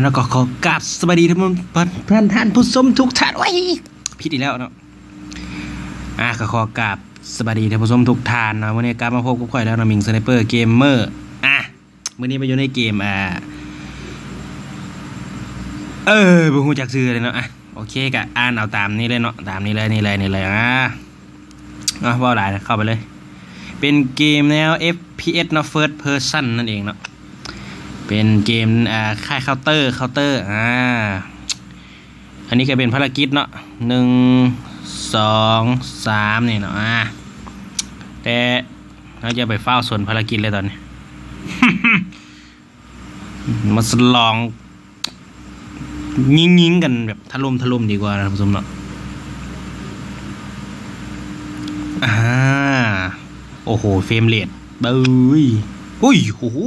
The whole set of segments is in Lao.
ແລ້ວກໍຂໍກາບສະບາຍດີທ່ານ ທ່ານ ທ່ານຜູ້ຊົມທຸກທ່ານ. ໂອ້ຍ ຜິດອີກແລ້ວເນາະ. ອ່າ ກໍຂໍກາບສະບາຍດີທ່ານຜູ້ຊົມທຸກທ່ານເນາະ. ມື້ນີ້ກັບມາພົບກັບຂ້ອຍແລ້ວເນາະ ມິງສະໄນເປີເກມເມີ. ອ່າ ມື້ນີ້ມາຢູ່ໃນເກມ ອ່າ ເອີ ບໍ່ຮູ້ຈັກຊື່ເລີຍເນາະ. ອ່າ ໂອເຄ ກະອ່ານເອົາຕາມນີ້ເລີຍເນາະ ຕາມນີ້ເລີຍ ນີ້ເລີຍ ນີ້ເລີຍ. ອ່າ ອ່າ ເວົ້າຫຼາຍ ເຂົ້າໄປເລີຍ. ເປັນເກມແນວ ເອັຟພີເອັສ ເນາະ First Person ນັ້ນເອງເນາະ. ເປັນເກມ ອ່າ ຄ້າຍໆ Counter Counter. ອ່າ ອັນນີ້ກໍເປັນພາລະກິດເນາະ ໜຶ່ງ ສອງ ສາມ ນີ້ເນາະ. ອ່າ ແຕ່ເຮົາຢ່າໄປຟ້າວສົນພາລະກິດເລີຍຕອນນີ້ ມາສະຫຼອງຍິງໆ ກັນແບບຖະຫຼົ່ມຖະຫຼົ່ມດີກວ່ານະທ່ານຜູ້ຊົມເນາະ. ອ່າ ໂອ້ໂຫ ເຟຣມເຣດ ເອີຍ ໂອ້ຍ ໂອ້ໂຫ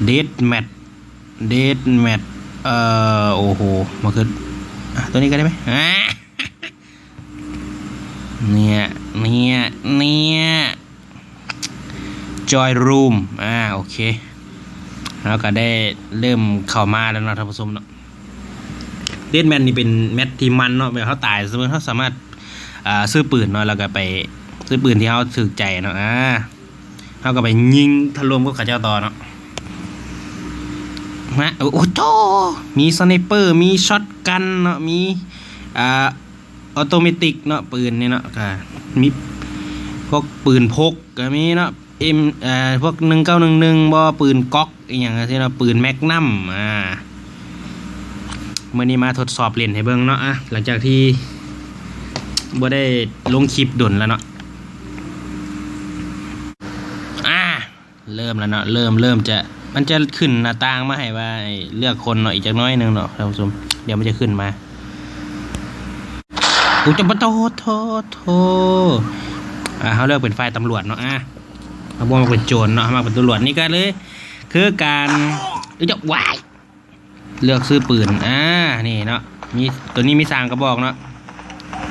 Death Match Death Match ເອີ ໂອ້ໂຫ ມາຂຶ້ນ ອ່ະ ຕົວນີ້ກໍໄດ້ໄໝ? ອ່າ ເນຍ ເນຍ ເນຍ Joy Room. ອ່າ ໂອເຄ ເຮົາກໍໄດ້ເລີ່ມເຂົ້າມາແລ້ວເນາະທ່ານຜູ້ຊົມເນາະ. Death Match ນີ້ເປັນແມັດທີ່ມັນເນາະ ແບບເຮົາຕາຍສະເໝີ ເຮົາສາມາດ ອ່າ ຊື້ປືນເນາະ ແລ້ວກໍໄປຊື້ປືນທີ່ເຮົາຖືກໃຈເນາະ. ອ່າ ເຮົາກໍໄປຍິງຖະຫຼົ່ມກັບເຂົາເຈົ້າຕໍ່ເນາະ. ມາ ໂອ້ໂຫ ມີສະໄນເປີ ມີຊັອດກັນເນາະ ມີ ອ່າ ອໍໂຕເມຕິກເນາະ ປືນນີ້ເນາະ. ກໍມີພວກປືນພົກກໍມີເນາະ ເອັມ ເອີ ພວກໜຶ່ງເກົ້າໜຶ່ງໜຶ່ງບໍ ປືນກ໊ອກອີ່ຫຍັງຈັ່ງຊີ້ເນາະ ປືນແມັກນັມ. ອ່າ ມື້ນີ້ມາທົດສອບຫຼິ້ນໃຫ້ເບິ່ງເນາະ. ອ່າ ຫຼັງຈາກທີ່ບໍ່ໄດ້ລົງຄລິບດົນແລ້ວເນາະ. ອ່າ ເລີ່ມແລ້ວເນາະ ເລີ່ມ ເລີ່ມຈະ ມັນຈະຂຶ້ນໜ້າຕ່າງມາໃຫ້ວ່າໃຫ້ເລືອກຄົນເນາະ ອີກຈັກໜ້ອຍໜຶ່ງເນາະທ່ານຜູ້ຊົມ ດຽວມັນຈະຂຶ້ນມາ. ອຸ ຈະ ໂທ ໂທ ໂທ ອ່າ ເຮົາເລືອກເປັນຝ່າຍຕຳຫຼວດເນາະ. ອ່າ ເຮົາບໍ່ມັກເປັນໂຈນເນາະ ເຮົາມັກເປັນຕຳຫຼວດ. ນີ້ກໍເລີຍຄືການ ເອີ ຈະ ວ້າຍ ເລືອກຊື້ປືນ. ອ່າ ນີ້ເນາະ ມີ ຕົວນີ້ມີສາມກະບອກເນາະ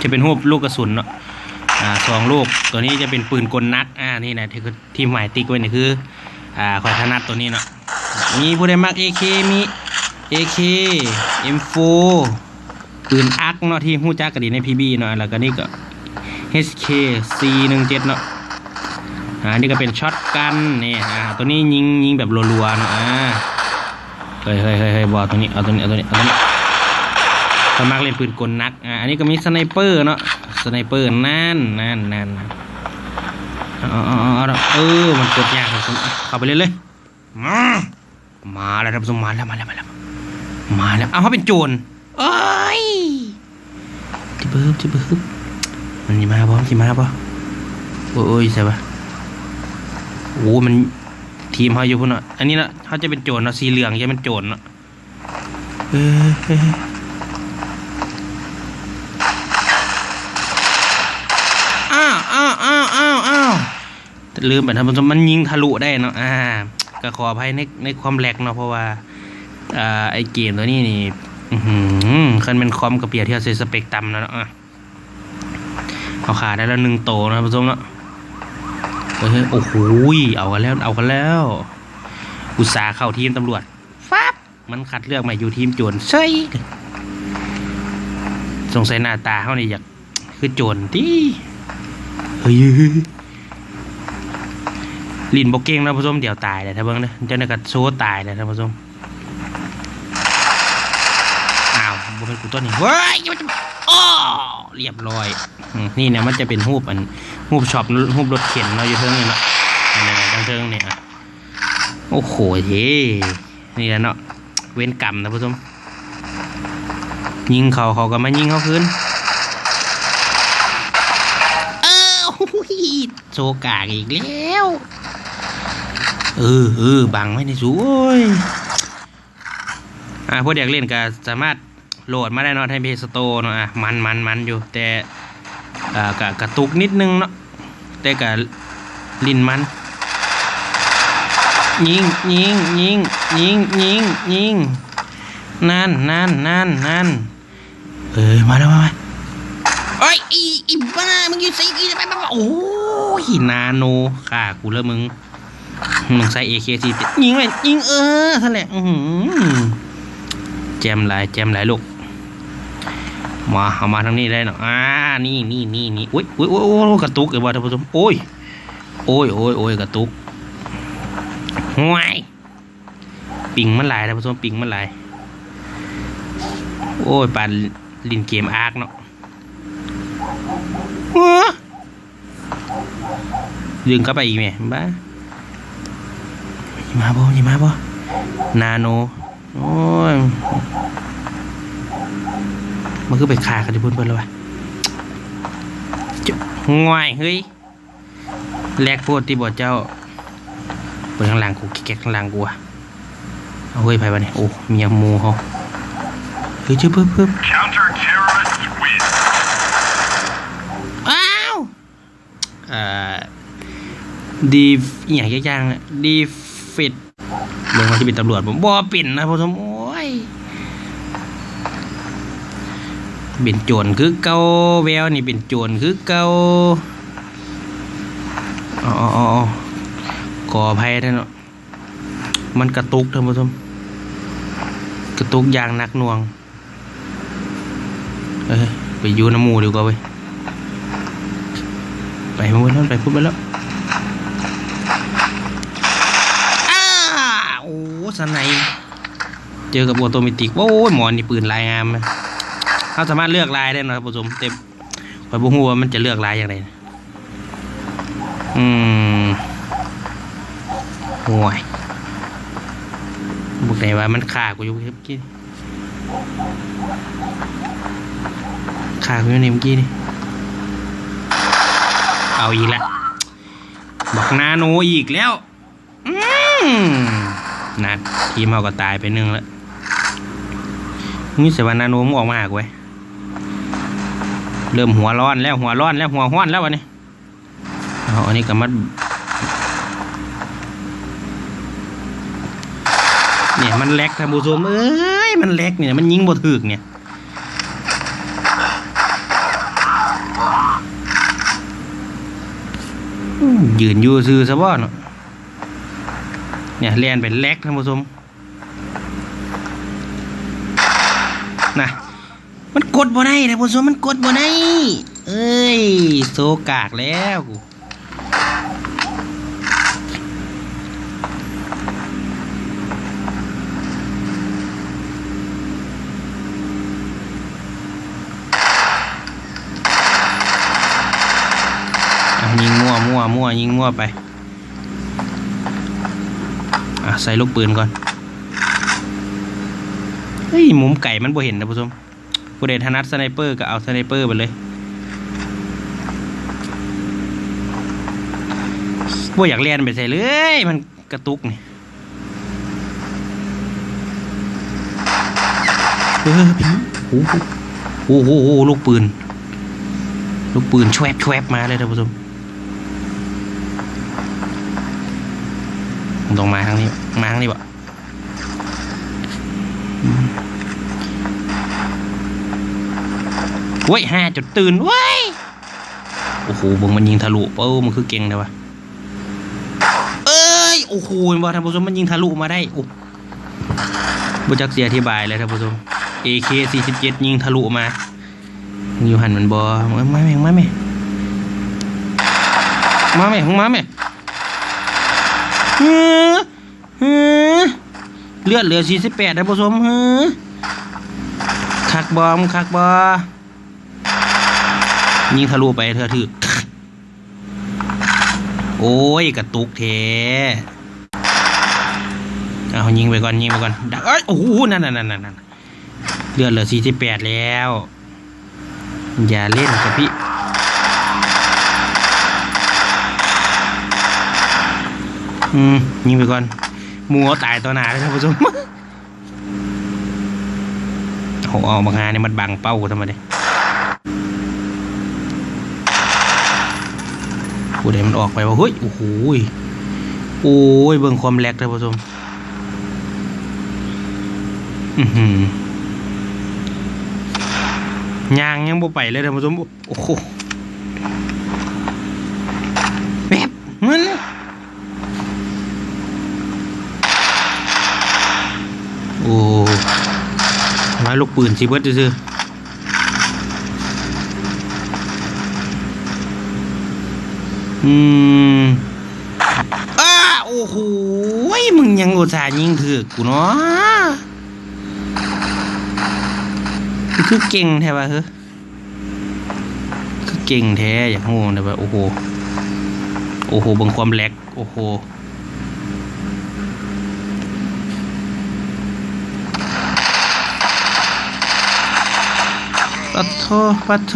ຈະເປັນຮູບລູກກະສຸນເນາະ ອ່າ ສອງລູກ. ຕົວນີ້ຈະເປັນປືນກົນໜັກ. ອ່າ ນີ້ນະ ທີ່ ທີ່ໝາຍຕິກໄວ້ນີ້ຄື ອ່າ ຂ້ອຍຖະໜັດຕົວນີ້ເນາະ. ມີຜູ້ໃດມັກເອເຄ ມີເອເຄ ເອັມໂຟ ປືນອັກເນາະ ທີ່ຮູ້ຈັກກັນດີໃນພີບີເນາະ. ແລ້ວກໍນີ້ກໍເອັດເຄ ສີ່ໜຶ່ງເຈັດເນາະ. ອ່າ ນີ້ກໍເປັນຊັອດກັນນີ້. ອ່າ ຕົວນີ້ຍິງ ຍິງແບບລັວໆເນາະ. ອ່າ ເຮີ້ຍ ເຮີ້ຍ ເຮີ້ຍ ເຮີ້ຍ ບໍ່ ເອົາຕົວນີ້ ເອົາຕົວນີ້ ເອົາຕົວນີ້ ເອົາຕົວນີ້ ຂ້ອຍມັກຫຼິ້ນປືນກົນໜັກ. ອ່າ ອັນນີ້ກໍມີສະໄນເປີເນາະ ສະໄນເປີ ນັ້ນ ນັ້ນ ນັ້ນ ເອົາ ເອົາ ເອົາ ເອົາ ເອີ ມັນກົດຍາກ ເຂົ້າໄປເລີຍ ມາ ມາແລ້ວທ່ານຜູ້ຊົມ ມາແລ້ວ ມາແລ້ວ ມາແລ້ວ ມາແລ້ວ. ເອົາ ເຮົາເປັນໂຈນ ເອີຍ ຈະບຶບ ຈະບຶບ ມັນຊິມາບໍ່ ມັນຊິມາບໍ່? ໂອ້ຍ ໃສ່ວະ ໂອ້ ມັນທີມເຮົາຢູ່ພຸ້ນເນາະ. ອັນນີ້ເນາະ ເຮົາຈະເປັນໂຈນເນາະ ສີເຫຼືອງຈະເປັນໂຈນເນາະ. ເອີ ອ້າວ ອ້າວ ອ້າວ ອ້າວ ອ້າວ ລືມໄປທ່ານຜູ້ຊົມ ມັນຍິງທະລຸໄດ້ເນາະ. ອ່າ ກໍຂໍອະໄພໃນ ໃນຄວາມແລັກເນາະ ເພາະວ່າ ອ່າ ໄອ້ເກມຕົວນີ້ນີ້ ອືຫື ຄັນແມ່ນຄອມກໍປຽບທຽບໃສ່ສະເປັກຕ່ຳແລ້ວເນາະ. ອ່າ ເຮົາຂ້າໄດ້ແລ້ວໜຶ່ງໂຕນະທ່ານຜູ້ຊົມເນາະ. ເອີ ໂອ້ໂຫ ເອົາກັນແລ້ວ ເອົາກັນແລ້ວ ອຸດສ່າເຂົ້າທີມຕຳຫຼວດ ຟັບ ມັນຄັດເລືອກມາຢູ່ທີມໂຈນເສີຍ. ສົງໄສໜ້າຕາເຮົານີ້ຢາກຄືໂຈນຕິ. ເຮີ້ຍ ຫຼິ້ນບໍ່ເກັ່ງເນາະທ່ານຜູ້ຊົມ ດຽວຕາຍແຫຼະ ຖ້າເບິ່ງເດີ ຈັ່ງໃດກໍໂຊຕາຍແຫຼະທ່ານຜູ້ຊົມ. ອ້າວ ບໍ່ແມ່ນກູຕົວນີ້ ເວີ້ຍ ໂອ້ ລຽບຮ້ອຍ. ອືມ ນີ້ນະ ມັນຈະເປັນຮູບອັນ ຮູບຊັອບ ຮູບລົດເຂັນເນາະ ຢູ່ເທິງນີ້ເນາະ ອັນນັ້ນນະ ທາງເທິງນີ້ ອ່ະ ໂອ້ໂຫ ເທ ນີ້ແຫຼະເນາະ ເວນກຳທ່ານຜູ້ຊົມ ຍິງເຂົາ ເຂົາກໍມາຍິງເຮົາຄືນ. ເອີ ໂອ້ຍ ໂຊກາກອີກແລ້ວ. ເອີ ເອີ ບັງໄວ້ແດ່ສູ ໂອ້ຍ. ອ່າ ຜູ້ໃດຢາກຫຼິ້ນກໍສາມາດໂຫຼດມາໄດ້ເນາະ ໃນ Play Store ເນາະ. ອ່າ ມັນ ມັນ ມັນຢູ່ ແຕ່ ອ່າ ກະກະຕຸກນິດໜຶ່ງເນາະ ແຕ່ກະຫຼິ້ນມັນ. ຍິງ ຍິງ ຍິງ ຍິງ ຍິງ ຍິງ ນັ້ນ ນັ້ນ ນັ້ນ ນັ້ນ. ເອີ ມາແລ້ວ ມາ ມາ ເອີຍ ອີ ອີບ້າ ມຶງຢູ່ໃສ ອີ ໂອ້ຍ ນາໂນ ຂ້າກູແລ້ວມຶງ. ມຶງໃຊ້ ເອເຄ ສີ່ ຍິງເລີຍ ຍິງ ເອີ ຊັ້ນແຫຼະ ອືຫື ແຈ່ມຫຼາຍ ແຈ່ມຫຼາຍລູກ. ມາ ເອົາມາທາງນີ້ໄດ້ເນາະ. ອ່າ ນີ້ ນີ້ ນີ້ ນີ້ ໂອ້ຍ ໂອ້ຍ ໂອ້ຍ ໂອ້ຍ ກະຕຸກອີກວ່າທ່ານຜູ້ຊົມ. ໂອ້ຍ ໂອ້ຍ ໂອ້ຍ ໂອ້ຍ ກະຕຸກ. ຫ້ວຍ ປິງມັນຫຼາຍທ່ານຜູ້ຊົມ ປິງມັນຫຼາຍ. ໂອ້ຍ ປານຫຼິ້ນເກມອາກເນາະ. ເອີ ດຶງເຂົ້າໄປອີກແໝ່ ບ້າ ຊິມາບໍ່ ຊິມາບໍ່ ນາໂນ. ໂອ້ຍ ມັນຄືໄປຄາກັນຢູ່ພຸ້ນເບິດແລ້ວວະ. ໂອ້ຍ ເຮີ້ຍ ແລັກໂພດຕິບໍ່ເຈົ້າ. ເບິ່ງຂ້າງຫຼັງກູ ແກກໆ ຂ້າງຫຼັງກູ. ເອົາເຮີ້ຍ ໃຜບາດນີ້? ໂອ້ ມີຫຍັງ ໝູ່ເຮົາ. ເຮີ້ຍ ຈຶບ ປຶບ ປຶບ ອ້າວ ເອີ ດີ ອີ່ຫຍັງຈັກຢ່າງ ດີເຟດ. ເບິ່ງວ່າຊິເປັນຕຳຫຼວດບໍ່? ບໍ່ເປັນນະ ພໍ່ສົມ. ໂອ້ຍ ເປັນໂຈນຄືເກົ່າ ແວວນີ້ເປັນໂຈນຄືເກົ່າ. ເອົາ ເອົາ ເອົາ ເອົາ ຂໍອະໄພເດີເນາະ. ມັນກະຕຸກທ່ານຜູ້ຊົມ ກະຕຸກຢ່າງໜັກໜ່ວງ. ເອີ ໄປຢູ່ນຳໝູ່ດີກວ່າເວີຍ. ໄປພຸ້ນແລ້ວ ໄປພຸ້ນໄປແລ້ວ. ອ້າ ໂອ້ ສະໄນ ເຈີກັບໂອໂຕເມຕິກ. ໂອ້ຍ ໝໍນີ້ປືນລາຍງາມນະ. ເຮົາສາມາດເລືອກລາຍໄດ້ເນາະທ່ານຜູ້ຊົມ ແຕ່ຂ້ອຍບໍ່ຮູ້ວ່າມັນຈະເລືອກລາຍຈັ່ງໃດ. ອືມ ໂອ້ຍ ບອກໄດ້ວ່າມັນຂ້າກູຢູ່ເມື່ອກີ້ ຂ້າກູຢູ່ນີ້ເມື່ອກີ້ນີ້. ເອົາອີກແລ້ວ ບັກນາໂນອີກແລ້ວ. ອືມ ນັ້ນ ທີມເຮົາກໍຕາຍໄປໜຶ່ງແລ້ວ. ນີ້ ໃສວ່ານາໂນ ມຶງອອກມາຫາກູເວີຍ. ເລີ່ມຫົວຮ້ອນແລ້ວ ຫົວຮ້ອນແລ້ວ ຫົວຮ້ອນແລ້ວບາດນີ້. ເອົາ ອັນນີ້ກໍມາ ນີ້ ມັນແລັກທ່ານຜູ້ຊົມເອີຍ ມັນແລັກນີ້ ມັນຍິງບໍ່ຖືກນີ້. ອືມ ຢືນຢູ່ຊື່ຊະບໍ່ເນາະ. ນີ້ ແລ່ນໄປແລັກທ່ານຜູ້ຊົມ. ນະ ມັນກົດບໍ່ໄດ້ນະຜູ້ຊົມ ມັນກົດບໍ່ໄດ້. ເອີຍ ໂຊກາກແລ້ວ. ອ່ະ ຍິງມົ້ວໆ ຍິງມົ້ວໄປ. ອ່ະ ໃສ່ລູກປືນກ່ອນ. ເຮີ້ຍ ມຸມໄກມັນບໍ່ເຫັນນະຜູ້ຊົມ. ຜູ້ໃດຖະໜັດສະໄນເປີກໍເອົາສະໄນເປີໄປເລີຍ. ບໍ່ຢາກແລ່ນໄປໃສເລີຍ ມັນກະຕຸກນີ້. ເອີ ໂອ້ໂຫ ໂອ້ໂຫ ໂອ້ໂຫ ລູກປືນ ລູກປືນແຊວບໆ ມາເລີຍທ່ານຜູ້ຊົມ. ຕ້ອງມາທາງນີ້ ມາທາງນີ້ບໍ? ໂອ້ຍ ຫ້າ ຈົນຕື່ນ ໂອ້ຍ ໂອ້ໂຫ ເບິ່ງມັນຍິງທະລຸ ເອີ ມັນຄືເກັ່ງແທ້ວະ. ເອີຍ ໂອ້ໂຫ ເຫັນບໍ່ທ່ານຜູ້ຊົມ ມັນຍິງທະລຸມາໄດ້. ໂອ້ ບໍ່ຈັກຊິອະທິບາຍແລ້ວທ່ານຜູ້ຊົມ ເອເຄສີ່ສິບເຈັດ ຍິງທະລຸມາ. ຢູ່ຫັ້ນແມ່ນບໍ່? ມາແມ່ ມາແມ່ ມາແມ່ ມາແມ່. ເຮີ ເຮີ ເລືອດເຫຼືອສີ່ສິບແປດ ທ່ານຜູ້ຊົມ. ເຮີ ຄັກບໍ່? ຄັກບໍ່? ຍິງທະລຸໄປເທື່ອຖືກ. ໂອ້ຍ ກະຕຸກແທ້. ເອົາ ຍິງໄປກ່ອນ ຍິງໄປກ່ອນ. ເອີຍ ໂອ້ໂຫ ນັ້ນໆໆໆ ເລືອດເຫຼືອສີ່ສິບແປດແລ້ວ. ຢ່າຫຼິ້ນກັບພີ່. ອືມ ຍິງໄປກ່ອນ. ໝູ່ເຮົາຕາຍຕໍ່ໜ້າເລີຍທ່ານຜູ້ຊົມ. ໂອ້ ເອົາບັກຫ່ານີ້ມັນບັງເປົ້າທຳໄມເດ? ຜູ້ໃດມັນອອກໄປວະ? ເຮີ້ຍ ໂອ້ໂຫ ໂອ້ຍ ເບິ່ງຄວາມແລັກທ່ານຜູ້ຊົມ. ອືຫື ຍ່າງຍັງບໍ່ໄປເລີຍທ່ານຜູ້ຊົມ. ໂອ້ໂຫ ແປັບ ມັນ ໂອ້ ລູກປືນຊິເບິດຊື່ໆ. ອືມ ອ້າ ໂອ້ໂຫ ມຶງຍັງອຸດສ່າຍິງຖືກກູເນາະ. ຄືເກັ່ງແທ້ວະເຮີ ຄືເກັ່ງແທ້ ຢາກຮູ້ແຕ່ວ່າ ໂອ້ໂຫ ໂອ້ໂຫ ເບິ່ງຄວາມແລັກ ໂອ້ໂຫ ປະໂທ ປະໂທ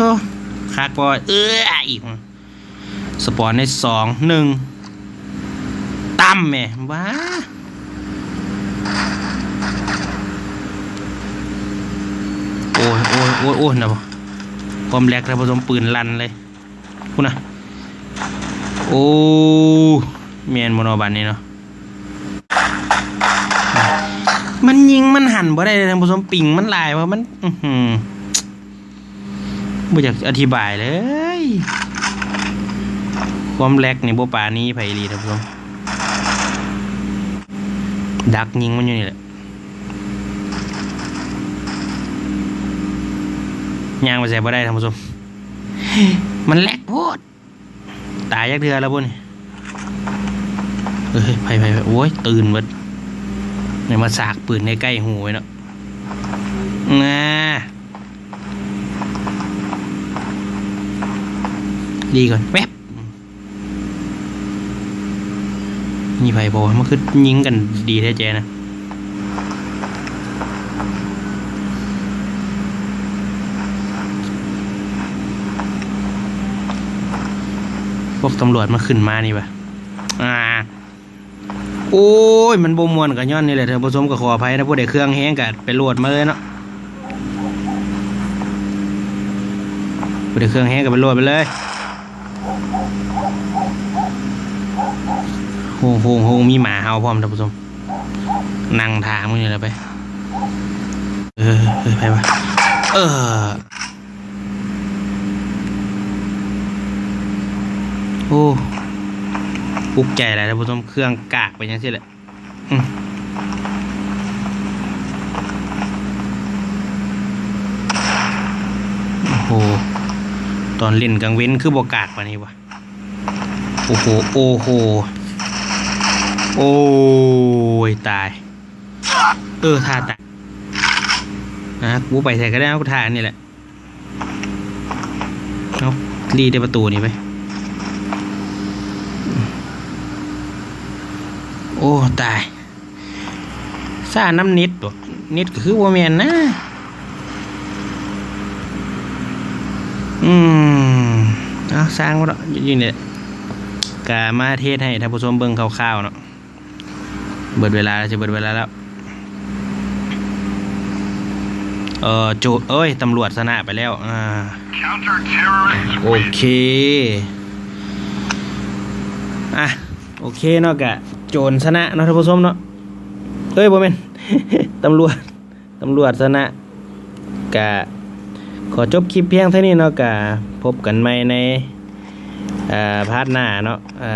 ຄັກບໍ່ ເອີ ອີກ ສະປອນໃນສອງ ໜຶ່ງ ຕຳແມ່ ວ້າ ໂອ້ຍ ໂອ້ຍ ໂອ້ຍ ໂອ້ຍ ນະ ຄວາມແລັກ ທ່ານຜູ້ຊົມ ປືນລັ່ນເລີຍ ພຸ້ນນະ ໂອ້ ແມ່ນບໍ່ເນາະ ບາດນີ້ເນາະ ມັນຍິງມັນຫັນບໍ່ໄດ້ເລີຍ ທ່ານຜູ້ຊົມ ປິງມັນຫຼາຍ ວ່າມັນ ອືຫື ບໍ່ຢາກອະທິບາຍເລີຍ ຄວາມແລັກນີ້ບໍ່ປານີໃຜອີ່ຫຼີ ທ່ານຜູ້ຊົມ ດັກຍິງມັນຢູ່ນີ້ແຫຼະ ຍ່າງໄປໃສບໍ່ໄດ້ ທ່ານຜູ້ຊົມ ມັນແລັກໂພດ. ຕາຍຈັກເທື່ອແລ້ວບໍ່ນີ້ ເອີຍ ໄປໆໆ ໂອ້ຍ ຕື່ນເບິດ ແມ່ນມາສາກປືນໃກ້ໆຫູໄວ້ເນາະ ນາ ດີກ່ອນ ແວບ ມີໃຜບໍ່ວະ ມັນຄືຍິງກັນດີແທ້ແຈນະ ພວກຕຳຫຼວດມັນຂຶ້ນມານີ້ຫວາ ອາ ໂອ້ຍ ມັນບໍ່ມ່ວນກໍຍ້ອນນີ້ແຫຼະ ທ່ານຜູ້ຊົມ ກໍຂໍອະໄພນະ ຜູ້ໃດເຄື່ອງແຮງກໍໄປໂຫຼດມາເລີຍເນາະ ຜູ້ໃດເຄື່ອງແຮງກໍໄປໂຫຼດໄປເລີຍ ໂຮງໆ ມີໝາເຫົ່າພ້ອມ ທ່ານຜູ້ຊົມ ນັ່ງຖ້າມື້ນີ້ແຫຼະໄປ ເອີ ເອີ ໃຜວະ ເອີ ໂອ້ ອຸກໃຈຫຼາຍ ທ່ານຜູ້ຊົມ ເຄື່ອງກາກໄປຈັ່ງຊີ້ແຫຼະ ອືມ ໂອ້ໂຫ ຕອນຫຼິ້ນກາງເວັນຄືບໍ່ກາກປານນີ້ວະ ໂອ້ໂຫ ໂອ້ໂຫ ໂອ້ຍ ຕາຍ ເອີ ທ່າຕາຍ ອ່າ ກູໄປໃສກໍໄດ້ ເອົາ ກູທ່າອັນນີ້ແຫຼະ ເອົາ ລີ້ແຕ່ປະຕູນີ້ໄປ ໂອ້ ຕາຍ ຊ້ານຳເນັດບໍ ເນັດກໍຄືບໍ່ແມ່ນນະ ອືມ ເອົາ ຊ່າງມັນເນາະ ຢູ່ນີ້ແຫຼະ ກະມາເທສໃຫ້ທ່ານຜູ້ຊົມເບິ່ງຄ່າວໆເນາະ ເບິດເວລາແລ້ວ ຈະເບິດເວລາແລ້ວ ເອີ ໂຈ ເອີຍ ຕຳຫຼວດຊະນະໄປແລ້ວ ອ່າ ໂອເຄ ອ່ະ ໂອເຄເນາະ ກະໂຈນຊະນະເນາະ ທ່ານຜູ້ຊົມເນາະ ເອີຍ ບໍ່ແມ່ນ ຕຳຫຼວດ ຕຳຫຼວດຊະນະ ກະຂໍຈົບຄລິບພຽງເທົ່ານີ້ເນາະ ກະພົບກັນໃໝ່ໃນ ເອີ ພາດໜ້າເນາະ ເອີ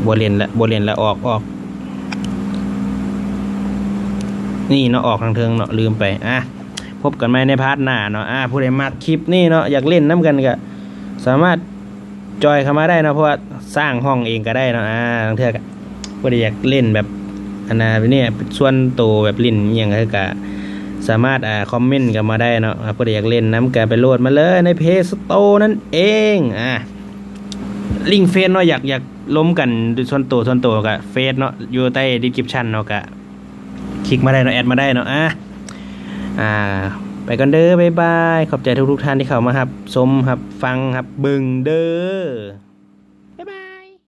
ບໍ່ຫຼິ້ນລະ ບໍ່ຫຼິ້ນລະ ອອກ ອອກ ນີ້ເນາະ ອອກທາງເທິງເນາະ ລືມໄປ ອ່ະ ພົບກັນໃໝ່ໃນພາດໜ້າເນາະ ອ່າ ຜູ້ໃດມັກຄລິບນີ້ເນາະ ຢາກຫຼິ້ນນຳກັນກະສາມາດຈອຍເຂົ້າມາໄດ້ເນາະ ເພາະວ່າສ້າງຫ້ອງເອງກະໄດ້ເນາະ ອ່າ ລາງເທື່ອກະ ຜູ້ໃດຢາກຫຼິ້ນແບບ ອັນນ່າ ແບບນີ້ ສ່ວນໂຕ ແບບຫຼິ້ນອີ່ຫຍັງກະ ສາມາດ ອ່າ ຄອມເມັນເຂົ້າມາໄດ້ເນາະ ອ່າ ຜູ້ໃດຢາກຫຼິ້ນນຳກະໄປໂຫຼດມາເລີຍໃນເພລສະໂຕນັ້ນເອງ ອ່າ ລິ້ງເຟສເນາະ ຢາກ ຢາກລົມກັນສ່ວນໂຕ ສ່ວນໂຕກະເຟສເນາະ ຢູ່ໃຕ້ດີສະຄຣິບຊັນເນາະ ກະຄລິກມາໄດ້ເນາະ ແອັດມາໄດ້ເນາະ ອ່າ ອ່າ ໄປກ່ອນເດີ ບາຍບາຍ ຂອບໃຈທຸກໆທ່ານທີ່ເຂົ້າມາຮັບຊົມ ຮັບຟັງ ຮັບເບິ່ງເດີ.